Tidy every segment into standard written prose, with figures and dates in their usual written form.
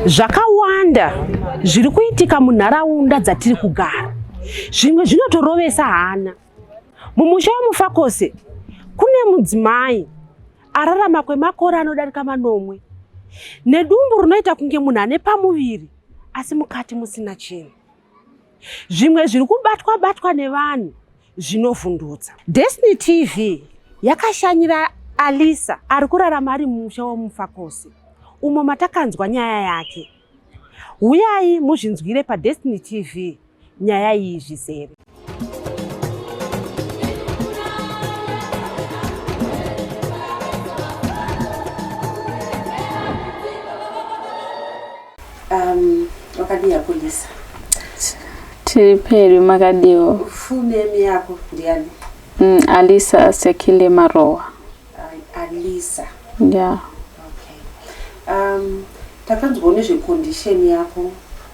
Zvakawanda zviri kuitika munharaunda dzatiri kugara, zvimwe zvinotorovesa hana. Mumusha weMufakose kune mudzimai ararama kwemakore anodarika manomwe nedumbu rinoita kunge munhu ane pamuviri asi mukati musina chinhu. Zvimwe zviri kubatwa batwa nevanhu zvinovhundutsa. Destiny TV yakashanyira Alisa ari kurarama ari mumusha weMufakose umo matakanzwa nyaya yake. Huyai muzvinzwire paDestiny TV nyaya iyi zvizere. Um, wakadii hako Lisa? Tiri pedu makadiwo. Full name yako ndiani? Alisa Sekile Marowa. Alisa. Yeah. Okay. Takanzwawo nezvecondition yako.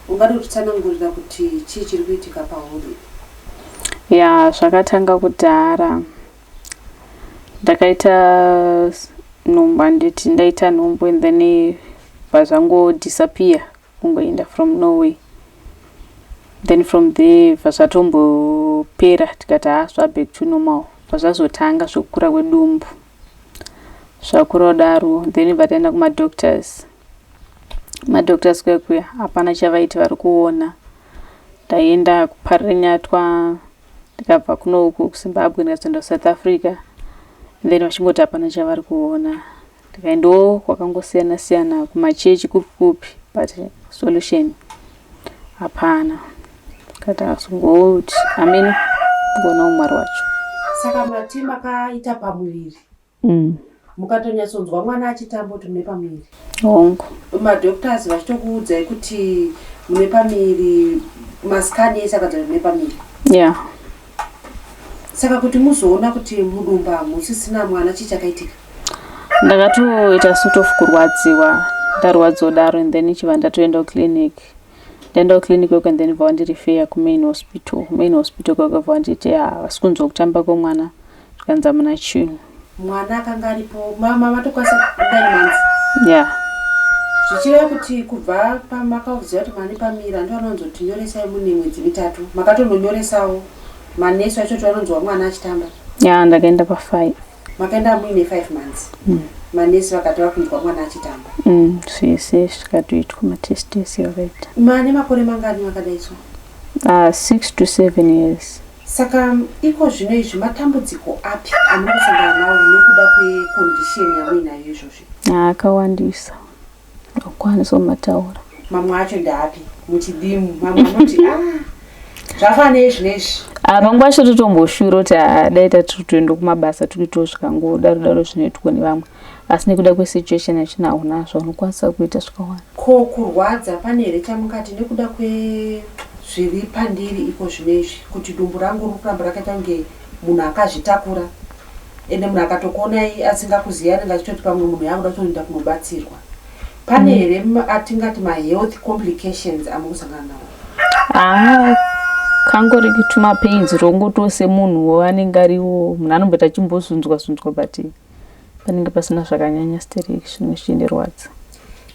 Ungade kutitsanangurira kuti chii chiri kuitika pauri? Yeah, zvakatanga kudhara. Ndakaita nhumbu handiti ndaita nhumbu and then bva zvango disappear kungoenda from Norway. Then from there bva zvatombopera tikati haa zva back to normal. Bva zvazotanga zvekukura kwedumbu. Zvakura kudaro then bva taenda kumadoctors. Madoctors kuya kuya hapana chavaiti vari kuona. Ndaenda kuParirenyatwa ndikabva kuno uku kuZimbabwe ndikazoenda kuSouth Africa then vachingoti hapana chavari kuona. Ndikaendawo kwakangosiyana siyana kumachechi kupi kupi but solution hapana. Ndikati azongoti ameno ngoonawo Mwari wacho. Saka mati makaita pamuviri Mukatonyatsonzwa mwana achitamba kuti mune pamuviri. Hongu. Madoctors vachitokuudzai kuti mune pamuviri, mascan ese akadza kuti mune pamuviri. Yeah. Saka kuti muzoona kuti mudumbu hamusisina mwana chii chakaitika? Ndakatoita sort of kurwadziwa ndarwadziwa daro and then ichibva ndatoenda kuclinic. Ndaenda kuclinic kweko and then bva vandirifeya kumain hospital. Main hospital kweko bva vanditi havasi kunzwa kutamba kwemwana zvikanzi hamuna chinhu. Mwana akanga aripo mama matokwanisa 9 months. Yeah. Zvichireva kuti kubva pamakauziva kuti mane pamira ndo vanonzoti nyoresai mune mwedzi mitatu makatononyoresawo manesi achoti vanonzwa mwana achitamba. Yeah, ndakaenda pa 5. Makaenda muine 5 months. Manesi vakati vakunzwa mwana achitamba. Zvese zvikatoitwa matest ese vakaita. Mane makore mangani makadaiso? 6 to 7 years. Saka iko zvino izvi matambudziko api amunosangana nawo nekuda kwecondition yamuinayo izvozvi? Akawandisa. Ndokwanisa kumataura. Mamwe acho ndeapi muchidimu? Mamwe anoti ah zvafanei zvinezvi. Ah, panguva yacho totomboshura kuti ah, dai tatiri kutoenda kumabasa tikuitawo zvikangodaro daro zvinoitwa nevamwe asi nekuda kwesituation yacho hauna zvaunokwanisa kuita zvakawanda. Ko kurwadza pane here chamungati nekuda kwezviri pandiri iko zvino izvi kuti dumbu rangu riri kuramba rakaita kunge munhu akazvitakura ende munhu akatokuonai asingakuzivi anenge achitoti pamwe munhu yakuda kutoenda kunobatsirwa. Pane here atingati mahealth complications amuri kusangana nawo? Ah, kangori tumapains rongotiwo semunhuwo anenge ariwo munhu anomboita achimbozunzwa zunzwa but panenge pasina zvakanyanya stereki zvinenge zvichindirwadza.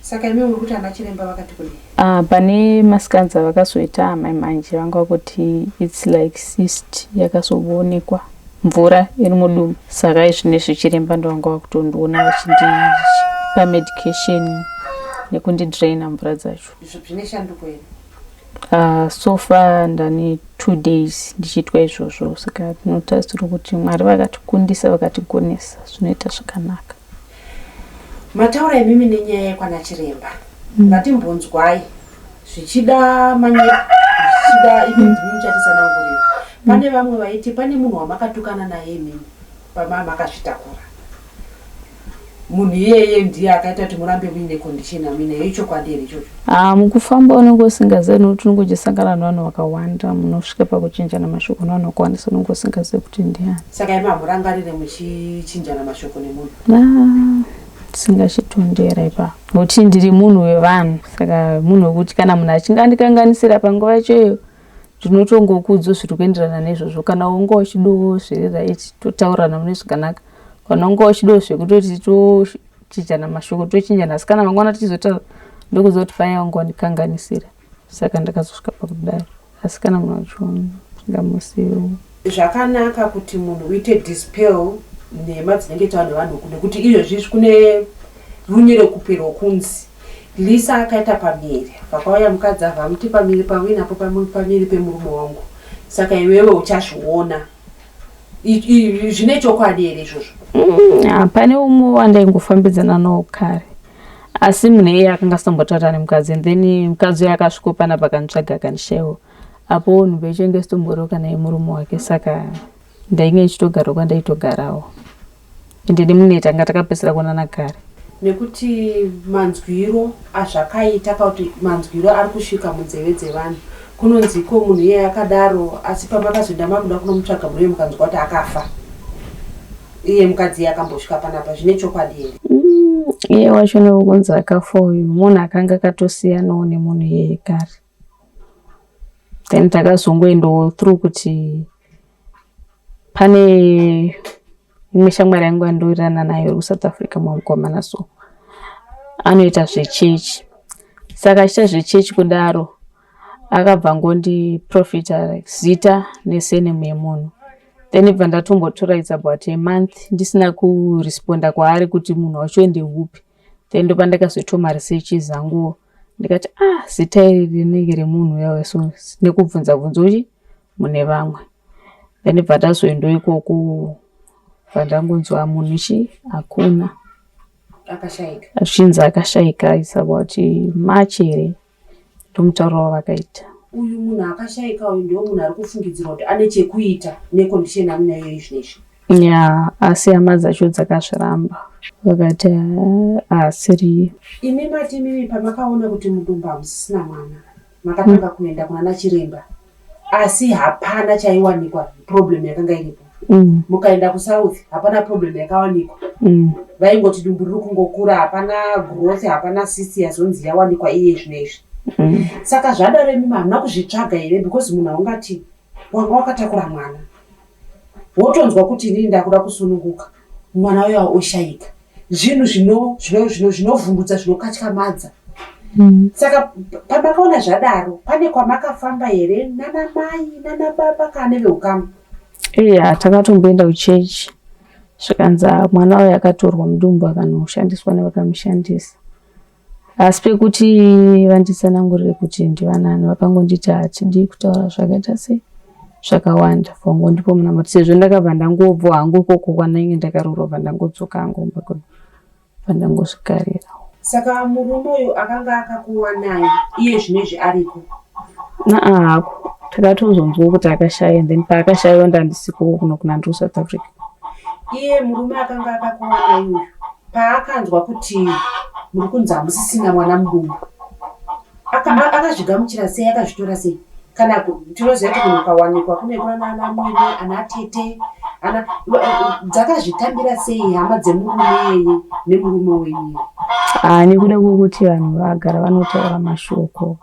Saka imi muri kuti ana chiremba vakati kudii? Ah, pane mascans avakazoita amai manje vanga vakuti it's like cyst yakazoonekwa mvura iri mudumbu saka izvinezvi chiremba ndovanga vakutondiona vachindipa medication nekundidraina mvura dzacho. Zvine shanduko here? So far ndane 2 days ndichiitwa izvozvo saka tinotarisira kuti Mwari vakatikundisa vakatigonesa zvinoita zvakanaka. Mataura imimi nenyaya yekwana chiremba ngatimbonzwai zvichida manyepo zvichida imi ndimi muchatisanangurira. Pane vamwe vaiti pane munhu wamakatukana naye imimi pama makazvitakura. Munhu iyeye ndiye akaita kuti murambe muine condition yamuinayo ichokwadi here ichocho? Ah, mukufamba unenge usingazivi nekuti unenge uchisangana nevanhu vakawanda munosvika pakuchinjana mashoko nevanhu vakawandisa unenge usingazivi kuti ndiani. Saka imi hamurangarire muchichinjana mashoko nemunhu? Ah, tisingachitondera ipapo nekuti ndiri munhu wevanhu saka munhu wekuti kana munhu achinge andikanganisira panguva yacho iyoyo ndinotongokuudzwa zviri kuenderana neizvozvo kana unga uchidawo zviri right totaurirana mune zvakanaka kana unga uchidawo zvekutoti tochinjana mashoko tochinjana asi kana mangwana tichizotaura Ndokuzoti paya wanga wandikanganisira saka ndakazosvika pakudaro asi kana munhu wacho ndingamusiyiwo. Zvakanaka kuti munhu uite dispel nhema dzinenge taurwa nevanhu uku nekuti izvezvi kune runyerekupe rwokunzi Lisa akaita pamiri pakauya mukadzi abva amuti pamiri pauinapo pamiri pemurume wangu saka iwewe uchazviona. Zvine chokwadi here izvozvo? Pane umwe wandaingofambidzana nawo kare asi munhu iye akanga asitombotaura nemukadzi and then mukadzi uyo akasviko panapa akanditsvaga akandishaiwa apo nhumbu yacho inge isitomboriwo kana yemurume wake saka ndainge ndichitogarawo kwandaitogarawo ende nemunhu tanga takapedzisira kuonana kare. Nekuti manzwiro azvakaita kana kuti manzwiro ari kusvika munzeve dzevanhu kunonzi ko munhu iyeye akadaro asi pamakazoenda makuda kunomutsvaga munhu iye mukanzwa kuti akafa iye mukadzi iye akambosvika panapa zvine chokwadi here? Iye wacho newekunzi akafa uyu munhu akanga akatosiyanawo nemunhu iyeye kare then takazongoendawo through kuti pane imwe shamwari yangu yandowirirana nayo iri kuSouth Africa mukomana so anoita zvechechi saka achiita zvechechi kudaro akabva ngondiprofita zita nesenemu yemunhu then bva ndatombotora its about a month ndisina kuresponda kwaari kuti munhu wacho ndeupi then ndopandakazoita maresearches anguwo ndikati ah zita iri rinenge remunhu uya so nekubvunza bvunza uchi mune vamwe then bva tazoendawo ikoko bva ndangonzwa munhu chi hakuna Akashaika. Zvinzi akashaika its about March here ndomutauriro wavakaita. Uyu munhu akashaika uyu ndiwo munhu ari kufungidzirwa kuti ane chekuita necondition yamunayo izvinezvi. Ya, asi hama dzacho dzakazviramba vakati haasiriye. Imi mati imimi pamakaona kuti mudumbu hamusisina mwana makatanga kuenda kunana chiremba asi hapana chaiwanikwa problem yakanga iripo. Mukaenda kuSouth hapana problem yakawanikwa. Vaingoti dumbu riri kungokura hapana growth hapana cyst yazonzi yawanikwa iye zvinezvi. Saka zvadaro imimi hamuna kuzvitsvaga here because munhu haungati wanga wakatakura mwana wotonzwa kuti inini ndakuda kusununguka mwana uya oshaika zvinhu zvinovhundutsa zvinokatyamadza. Saka pamakaona zvadaro pane kwamakafamba here nana mai nana baba kana neveukama? Iya, takatomboenda kuchechi zvikanzi mwana uyu akatorwa mudumbu akanoshandiswa nevakamushandisa asi pekuti vanditsanangurire kuti ndivanani vakangonditi hatidi kutaura zvakaita sei zvakawanda vangondipo munamato sezvo ndakabva ndangobva hangu ikoko kwandainge ndakaroorwa bva ndangodzoka hangu kumba kwedu bva ndangozvigarira. Saka murume uyu akanga akakuwanai iye zvinezvi ariko? Naa hako takatozonzwa kuti akashaya and then paakashayiwa ndandisiko kuno kuna ndiri kuSouth Africa. Iye murume akanga akakuwanai uyu paakanzwa kuti muri kunzi hamusisina mwana mudumbu akazvigamuchira sei akazvitora sei? Kana tinoziva kuti munhu ukawanikwa kune ana mwene ana tete ana dzakazvitambira sei hama dzemurume iyeye nemurume wenyu? Nekuda kwekuti vanhu vagara vanotaura mashoko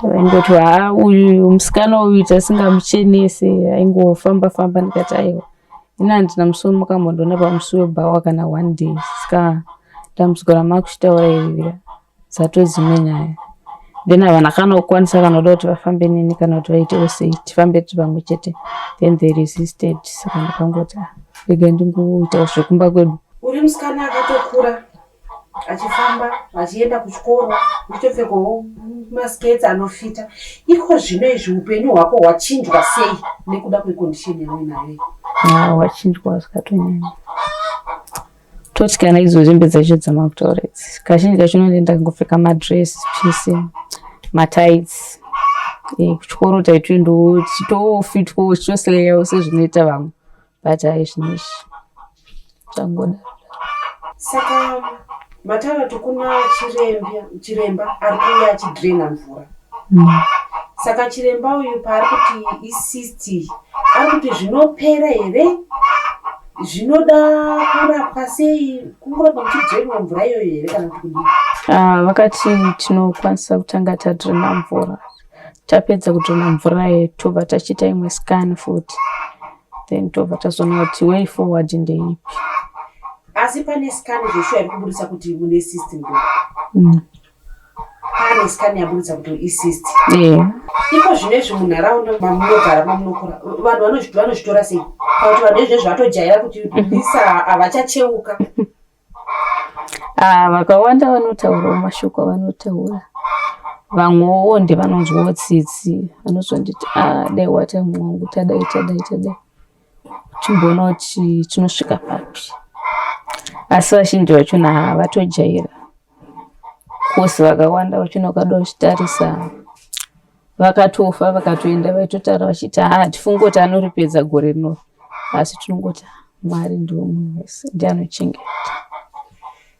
vaingoti haa uyu musikana uyu tasingamuchenese aingofamba famba ndikati aiwa ini handina musi wemukambondiona pamusi webhawa kana one day saka dambudziko ramakuchitaura iri dzatodzimwe nyaya then havana kana kukwanisa kana kuda kuti vafambe neni kana kuti vaitewo sei tifambe tiri pamwe chete then they resisted saka ndakangoti rega ndingoitawo zvekumba kwedu. Uri musikana akatokura achifamba achienda kuchikoro uchitopfekawo maskets anofita iko zvino izvi upenyu hwako hwachinjwa sei nekuda kwekondisheni yauinayo iyi? Hwachinjwa zvakatonyanya toti kana idzo hembe dzacho dzamakutaura idzi kazhinji kacho nonde ndakangopfeka madress pisi matights kuchikoro taitoendawo tichitofitwawo tichitosileyawo sezvinoita vamwe but hai zvinezvi zvangodaro. Saka mataura kuti kuna chiremba ari kuuya achidrena mvura. Saka chiremba uyu paari kuti icyst ari kuti zvinopera here? Zvinoda kurapwa sei? Kungoramba muchidrenwa mvura iyoyo here kana kuti kudii? Vakati tinokwanisa kutanga tadrena mvura tapedza kudrena mvura iyo tobva tachiita imwe scan futi then tobva tazoona kuti way forward ndeipi. Asi pane scan zveshuwa iri kubudisa kuti mune cyst mudumbu? Pane scan yaburitsa kuti icyst. Iko zvino izvi munharaunda mamunogara mamunokura vanhu vanozvitora sei? Pakuti vanhu izvezvi vatojaira kuti Lisa havachacheuka. Ah, vakawanda vanotaurawo mashoko avanotaura. Vamwewo ndevanonzwawo tsitsi vanozonditi ah, dai wata mwangu tadai tadai tadai chimboona kuti chinosvika papi. Asi vazhinji vachona havatojaira kosi vakawanda vachona ukada kuzvitarisa vakatofa vakatoenda vaitotaura vachiti haa hatifungi kuti anoripedza gore rino asi tinongoti Mwari ndiwo munhu wese ndiye anochengeta.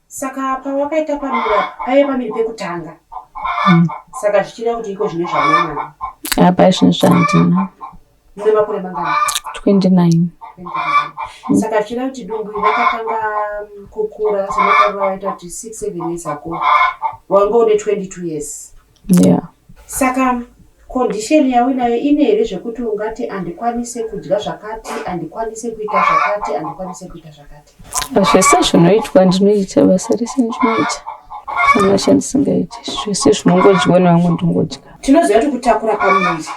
Saka pawakaita pamira paive pamiri pekutanga Saka zvichida kuti iko zvino zvauna mwana? Apa zvino zvandina. Mune makore mangani? 29. Saka zvichida kuti dumbu iri rakatanga kukura sematauriro awaita kuti 6 7 years ago wanga une 22 years. Yeah. Saka condition yauinayo ine here zvekuti ungati handikwanise kudya zvakati, handikwanise kuita zvakati, handikwanise kuita zvakati? Zvese zvinoitwa ndinoita, basa rese ndinoita. Hapana chandisingaiti. Zvese zvinongodyiwa nevamwe ndinongodya. Tinoziva kuti kutakura pamuviri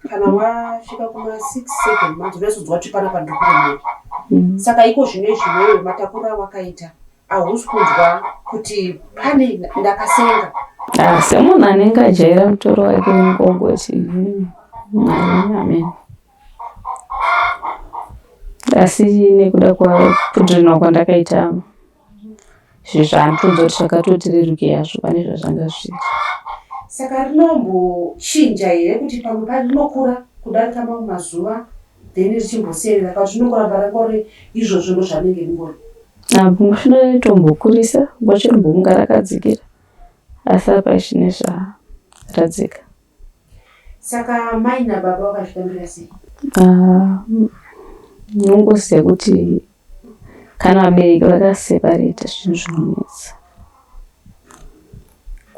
kana wasvika kuma 6 7 months unozonzwa kuti panapa ndiri kuremera. Saka iko zvino izvi iwewe matakuriro awakaita Hausi kunzwa kuti pane ndakasenga. Ah, semunhu anenge ajaira mutoro wake unongongoti Mwari amen. Asi nekuda kwekudrenwa kwandakaita zvinhu zvaandiudza kuti zvakatoti rerukei hazvo pane zvazvanga zviri. Saka rinombochinja here kuti pamwe parinokura kudarika mamwe mazuva then richimboserera kana kuti rinongoramba rangori izvozvo ndozvarinenge ringori? Rinotombokurisa nguva chirimbonga rakadzikira asi apa zvine zvaradzika. Saka mai nababa vakazvitambira sei? Unongoziva kuti kana vabereki vakaseparata zvinhu zvinonetsa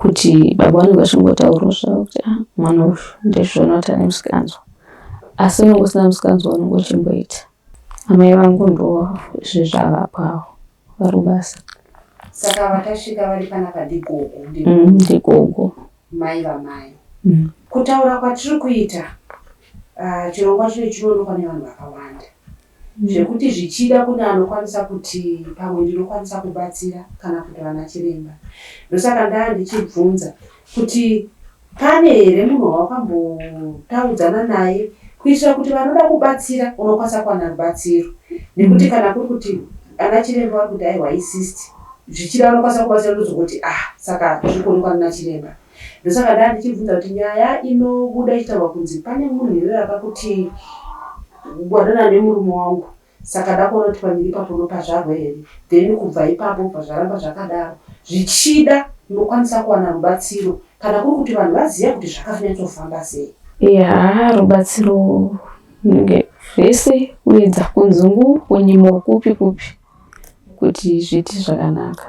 kuti baba vanenge vachingotaurawo zvavo kuti ah, mwana uyu ndezviona kuti ane musikanzwa asi unenge usina musikanzwa unenge uchimboita. Amai vangu ndo zvezvavapo avo vari kubasa. Saka vatasvika vari panapa ndigogo Ndigogo. Mai vamai. Kutaura kwatiri kuita chirongwa chino chinoonekwa nevanhu vakawanda zvekuti zvichida kune anokwanisa kuti pamwe ndinokwanisa kubatsira kana kuti vana chiremba. Ndosaka ndaa ndichibvunza kuti Pane here munhu wawakambotaudzana naye kuitira kuti vanoda kubatsira unokwanisa kuwana rubatsiro nekuti kana kuri kuti ana chiremba vari kuti aiwa icyst zvichida vanokwanisa kubatsira ndozongoti ah saka zviri kuonekwa nana chiremba ndosaka ndaa ndichibvunza kuti nyaya inobuda ichitaurwa kunzi pane munhu iyoyo akakuti wanana nemurume wangu Saka ndakuona kuti panyika ipapo unopazvarwa here then kubva ipapo bva zvaramba zvakadaro zvichida unokwanisa kuwana rubatsiro kana kuri kuti vanhu vaziva kuti zvakanyatsofamba sei. Yaa rubatsiro runenge zvese kuedza kunzungu kunyimo kupi kupi kuti zviite zvakanaka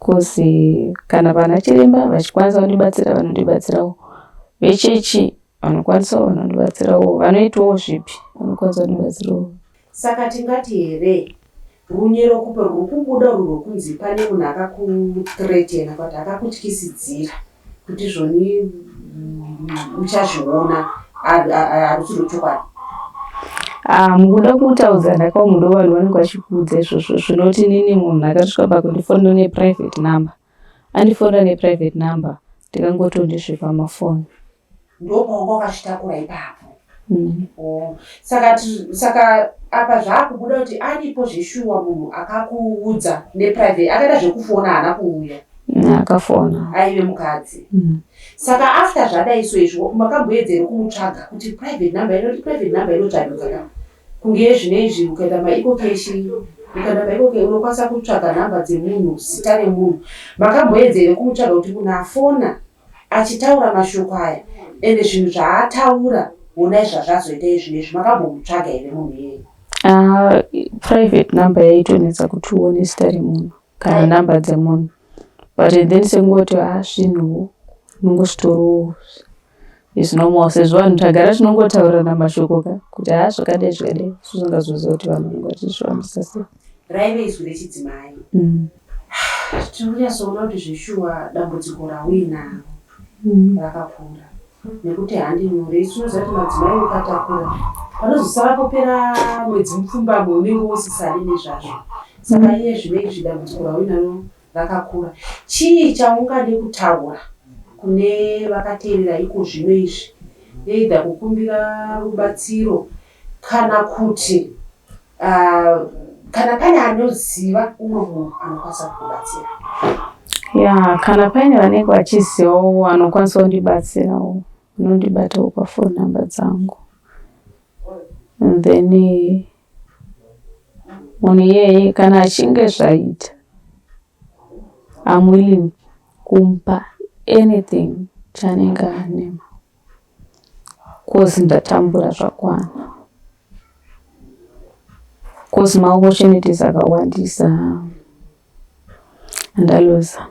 bcause kana vana chiremba vachikwanisa kundibatsira vanondibatsirawo vechechi Vanokwanisawo vanondibatsirawo vanoitawo zvipi vanokwanisa kundibatsirawo. Saka tingati here runyerokupe rwuri kubuda urwu rwekunzi pane munhu akakuthreatena kana kuti akakutyisidzira kuti izvoni uchazviona harusi rwechokwadi? Ah, mukuda kutaudzana kwamudo vanhu vanenge vachikuudza izvozvo zvinoti inini munhu akatosvika pakundifonera neprivate number andifonera neprivate number ndikangoti ndizve pamafoni Ndopawanga wakazvitakura ipapo. Oh. Saka saka apa zvaakubuda kuti aripo zveshuwa munhu akakuudza neprivate akaita zvekufona haana kuuya. Akafona. Aive mukadzi. Saka after zvadai so izvi makamboedza here kumutsvaga kuti private number inoti private number inotsvagika ka? Kunge zvinezvi ukaenda maEcocash ukaenda paEcocash unokwanisa kutsvaga number dzemunhu zita remunhu. Makamboedza here kumutsvaga kuti munhu afona achitaura mashoko aya ende zvinhu zvaataura honai zvazvazoita izvinezvi makambomutsvaga here munhu iyeye? Ah, private number yaitonetsa kuti uone zita remunhu kana number dzemunhu but then sekungoti ah zvinhu unongozvitorawo is normal sezvo vanhu tagara tinongotaurirana mashoko ka kuti haa zvakadai zvakadai isu tingazoziva kuti vanhu vanenge vachizvifambisa sei. Raive izwi rechidzimai. Tiri kunyatsoona kuti zveshuwa dambudziko rauinaro rakakura nekuti handi nyore. Isu tinoziva kuti madzimai ukatakura panozosara popera mwedzi mupfumbamwe unenge usisadi nezvazvo. Saka iye zvino izvi dambudziko rauinaro rakakura. Chii chaungade kutaura kune vakateerera iko zvino izvi either kukumbira rubatsiro kana kuti kana pane anoziva umwe munhu anokwanisa kukubatsira? Ya, kana paine vanenge vachizivawo anokwanisa kundibatsirawo, unondibatawo pafoni namba dzangu, and then munhu iyeye kana achinge zvaita, I'm willing kumupa anything chaanenge anema, cause ndatambura zvakwana, cause maopportunities akawandisa andaluza,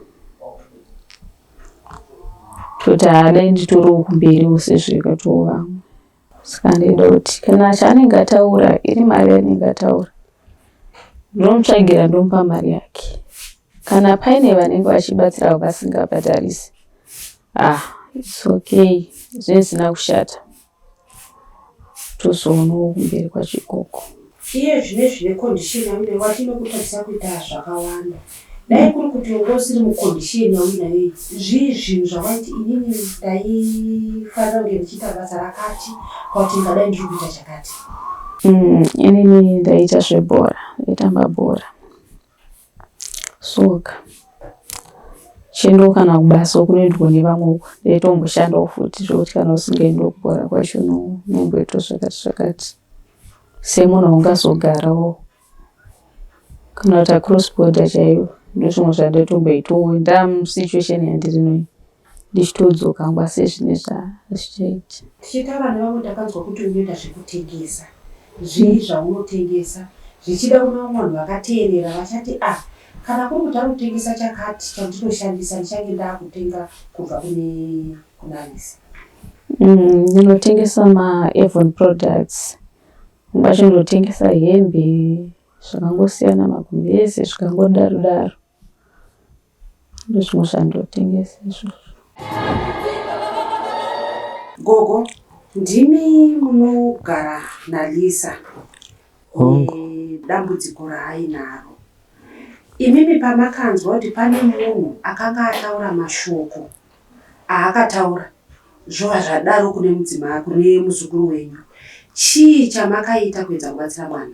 toti haadai nditoriwo kumberiwo sezvakatowo vamwe. Saka ndinoda kuti kana chaanenge ataura iri mari yaanenge ataura, ndomutsvagira ndomupa mari yake. Kana paine vanenge vachibatsira vasingabhadharisi, ah, it's okay, zvinenge zvisina kushata, tozoonawo kumberi kwacho ikoko. Iye zvinezvi necondition yauinayo wati inokutadzisa kuita zvakawanda. Dai kuri kuti wanga usiri mucondition yauinayo iyi, zvii zvinhu zvawaiti inini ndaifanira kunge ndichiita basa rakati kana kuti ndingadai ndiri kuita chakati? Inini ndaiita zvebhora, ndaitamba bhora, soka, chiendawo kana kubasa kunoendwa nevamwe uko, ndaitomboshandawo futi zvekuti kana usingaendiwo kubhora kwacho unomboitawo zvakati zvakati semunhu aungazogarawo kana kuita cross border chaiyo. Ndozvimwe zvandaitomboitawo ndamusituation yandiri inoyi, ndichitodzoka hangu, asi zvinezvi hazvichaiti. Tichitaura nevamwe takanzwa kuti unoita zvekutengesa. Zvii zvaunotengesa? Zvichida kune vamwe vanhu vakateerera vachati, ah, kana kuri kuti ari kutengesa chakati chandinoshandisa, ndichange ndakutenga kubva kune kuna Lisa. Ndinotengesa maAvon products, vacho ndinotengesa hembe zvakangosiyana, magumbeze, zvikangodaro daro, ndozvimwe zvandinotengesa izvozvo. Gogo, ndimi munogara naLisa Hongu. Nedambudziko raainaro. Imimi pamakanzwa kuti pane munhu akanga ataura mashoko aakataura zvova zvadaro kune mudzimai, kune muzukuru wenyu, chii chamakaita kuedza kubatsira mwana?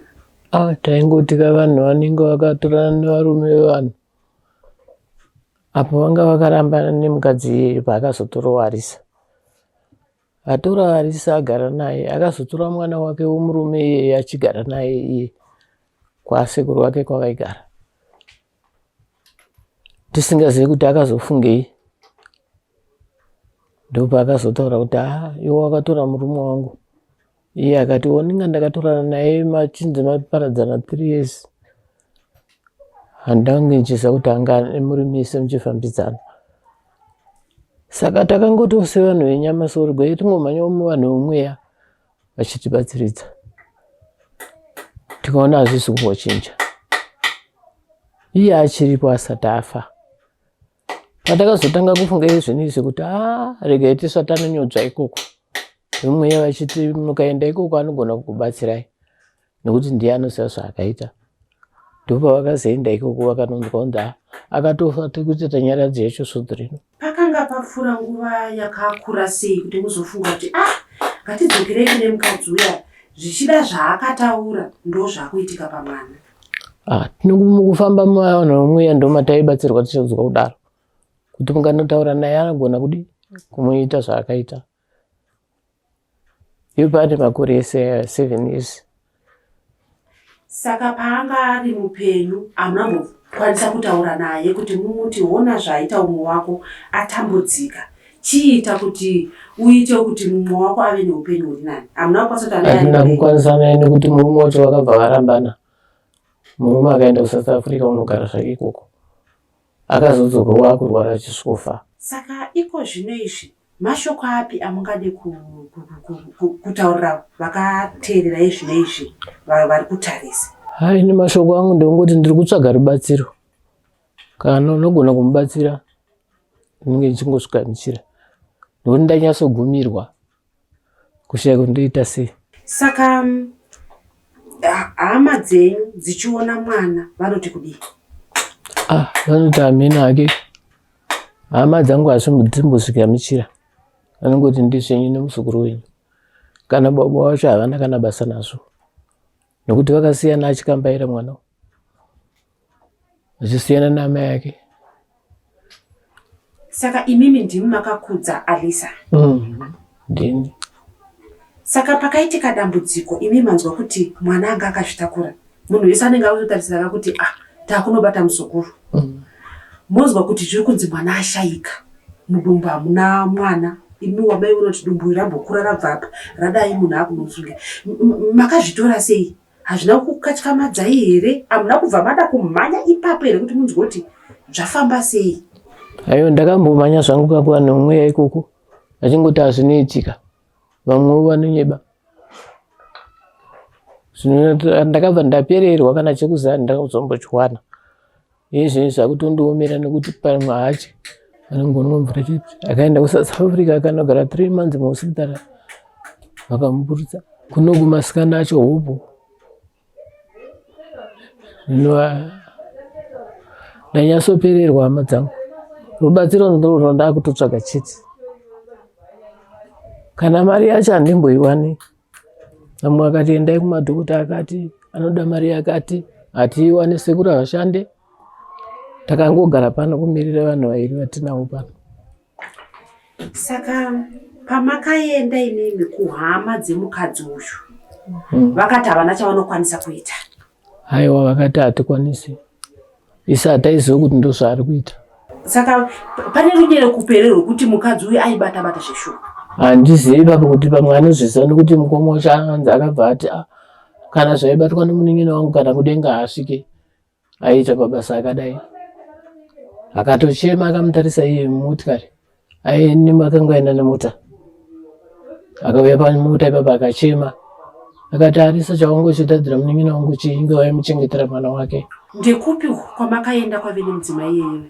Ah, taingoti ka vanhu vanenge vakatorana nevarume vevanhu apo vanga vakarambana nemukadzi iyeye, paakazotorawo Arisa, atora Arisa agara naye, akazotora mwana wake wemurume iyeye achigara naye iye kwasekuru vake kwavaigara, tisingazivi kuti akazofungei. Ndopaakazotaura kuti, "Ah, iwe wakatora murume wangu." Iye akati, "Oninga ndakatorana naye machinzi maparadzana 3 years, handange ndichiziva kuti anga muri mese muchifambidzana." Saka takangoti sevanhu venyama sori gwai tingomhanya muvanhu vemweya vachitibatsiridza, tikaona hazvisi kumbochinja, iye achiripo asati afa. Patakazotanga kufunga izvoni izvi kuti, a, regai tisvatanonyodzva ikoko vemweya vachiti mukaenda ikoko anogona kukubatsirai nekuti ndiye anoziva zvaakaita, ndopavakazoenda ikoko vakanonzwa kunzi akatofa. Tikuti tanyaradzi yacho svondo rino. Pakanga papfuura nguva yakakura sei kuti muzofunga kuti, ah, ngatidzokerei kune mukadzi uya, zvichida zvaakataura ndo zvakuitika pamwana? Ah, mukufamba muvanhu vemweya ndomataibatsirwa tichinzwa kudaro kuti mukanotaura naye anogona kudi kumuita zvaakaita. Iwo pane makore ese 7 years. Saka paanga ari mupenyu hamuna mbokwanisa kutaura naye kuti mumuti, hona zvaita umwe wako atambudzika, chiita kuti uite kuti mumwe wako ave neupenyu huri nani? Hamuna kukwanisa kutaura naye ari Hatina mupenyu? kukwanisa naye nekuti murume wacho vakabva varambana. Murume akaenda kuSouth Africa unogara zvake ikoko, akazodzoka waakurwara achisvikofa. Saka iko zvino izvi mashoko api amungade kutaurira vakateerera izvino izvi vari kutarisa? Hai, nemashoko angu ndongoti ndiri kutsvaga rubatsiro. Kana unogona kumubatsira ndinenge ndichingosvika ndichira nokuti ndanyatsogumirwa kushaya kuti ndoita sei. Saka hama dzenyu dzichiona mwana vanoti kudii? Ah, vanoti hameno hake. Hama dzangu hadzimbosvika michira, vanongoti ndizvenyu nemuzukuru wenyu. Kana baba wacho havana kana basa nazvo nokuti vakasiyana achikambaira mwana achisiyana naamai ake. Saka imimi ndimi makakudza Alisa? Ndini. Saka pakaitika dambudziko imi manzwa kuti mwana anga akazvitakura, munhu wese anenge akutotarisira kuti ah, takunobata muzukuru. Monzwa kuti zviri kunzi mwana ashaika, mudumbu hamuna mwana, imi wamai unoti dumbu rambokura rabva apa radai munhu akunosunge. Makazvitora sei? Hazvina kukatyamadzai here? Hamuna kubva mada kumhanya ipapo here kuti munzwe kuti zvafamba sei? Aiwa, ndakambomhanya zvangu kakuva nomweya ikoko vachingoti hazvinoitika, vamwewo vanonyeba. Zvino ndakabva ndapererwa, kana chekuziva ndakazombochiwana. Iye zvino zvakutondiomera nekuti pamwe hachi anongonwa mvura chete. Akaenda kuSouth Africa akanogara 3 months muhospitari vakamuburitsa. Kuno kumasikana acho hopo. Zvino ndanyatsopererwa hama dzangu. Rubatsiro ndiro rwandakutotsvaga chete. Kana mari yacho handimboiwani. Vamwe vakati endai kumadhokota akati anoda mari yakati, hatiiwane, sekuru havashande. Takangogara pano kumirira vanhu vairi vatinavo pano. Saka pamakaenda imimi kuhama dzemukadzi uyu, vakati havana chavanokwanisa kuita? Haiwa, vakati hatikwanisi. Isi hataiziva kuti ndozvaari kuita. Saka pane runyerekupe rwekuti mukadzi uyu aibata bata zveshuwa? Handizivi ipapo kuti pamwe anozviziva nekuti mukoma wacho anzi akabva ati ah, kana zvaibatwa nemunin'ina wangu kana kudenga haasvike aiita pabasa akadai. Akatochema akamutarisa iye mumotikari, akanga aenda nemota, akauya pamota ipapo akachema akati arisa chawangochitadzira munin'ina wangu chii, inge waimuchengetera mwana wake. Ndekupi kwamakaenda kwave nemudzimai iyeyo?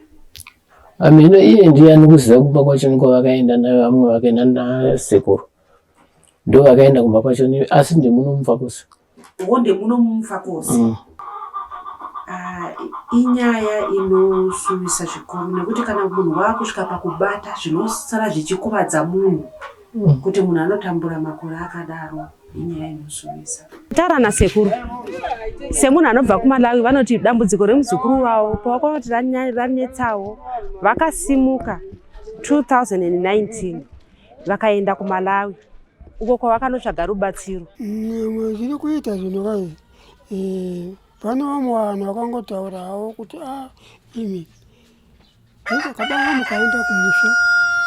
Ameno, iye ndiye anokuziva kumba kwacho kwavakaenda navamwe vakaenda nasekuru, ndo vakaenda kumba kwacho, asi ndemuno muMufakose. Wo ndemuno muMufakose. Ah, inyaya inosuwisa zvikuru nekuti kana munhu waakusvika pakubata zvinosara zvichikuvadza munhu, kuti munhu anotambura makore akadaro, inyaya inosuwisa. Taura nasekuru semunhu anobva kuMalawi, vanoti dambudziko remuzukuru wavo pavakaona kuti ranetsawo, vakasimuka 2019 vakaenda kuMalawi uko kwavakanotsvaga rubatsiro. Zviri kuita zvinhu kai, pane vamwe vanhu vakangotaura havo kuti a imi kabanga mukaenda kumusha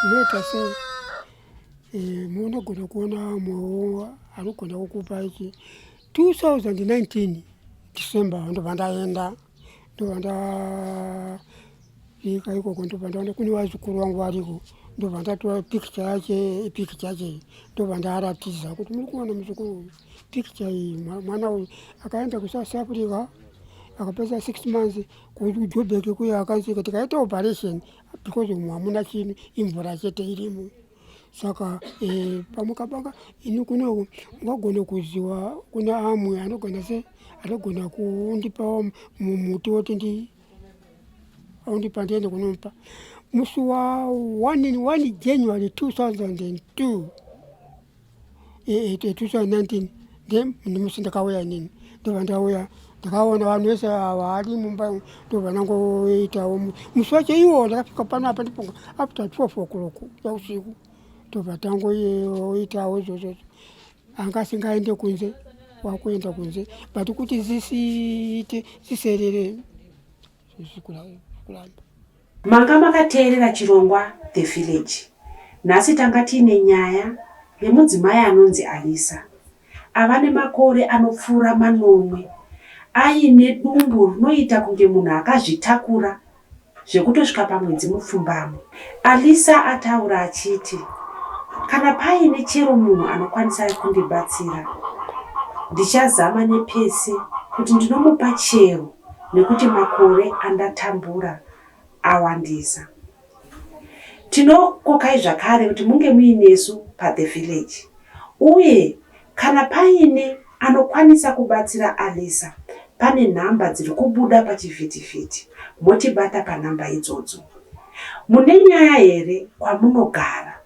munoita sei, munogona kuona vamwewo anogona kukupa ichi. 2019 December ndobva ndaenda, ndobva ndasvika ikoko, ndobva ndaona kune vazukuru vangu variko, ndobva ndatora pikicha yache, pikicha yache iyi ndobva ndaratidza kuti muri kuona muzukuru uyu, pikicha iyi, mwana uyu akaenda kuSouth Africa akapedza 6 months kuJobek kuya, akanzi tikaita operation because umu hamuna chinhu, imvura chete irimo. Saka pamukabanga ini kunoku mungagona kuziva kune amwe anogona se anogona kundipawo mumuti woti ndi aundipa ndiende kunomupa. Musi wa 1 January 2002, 2019 ndimusi ndakauya inini, ndobva ndauya ndakaona vanhu vese vari mumba, ndobva ndangoitawo musi wacho iwo ndakasvika panapa ndifunga after 12 o'clock yausiku, ndobva tangoitawo izvozvozvo. Anga asingaende kunze, wakuenda kunze, but kuti zisiite ziserere zvikuramba. Manga makateerera chirongwa The Village. Nhasi tanga tiine nyaya yemudzimai anonzi Alisa ava nemakore anopfuura 7 aine dumbu rinoita kunge munhu akazvitakura zvekutosvika pamwedzi mupfumbamwe. Alisa ataura achiti kana paine chero munhu anokwanisa kundibatsira, ndichazama nepese kuti ndinomupa chero nekuti makore andatambura. awandisa. Tinokokai zvakare kuti munge muinesu paThe Village uye kana paine anokwanisa kubatsira Alisa pane nhamba dziri kubuda pachivhitivhiti motibata panhamba idzodzo. Mune nyaya here kwamunogara?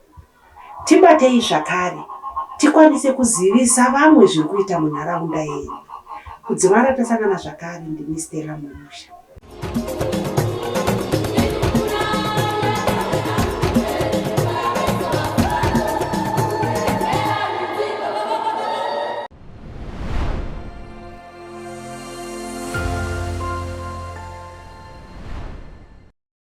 Tibatei zvakare tikwanise kuzivisa vamwe zviri kuita munharaunda yenyu. Kudzimara tasangana zvakare ndini Stella Mumusha.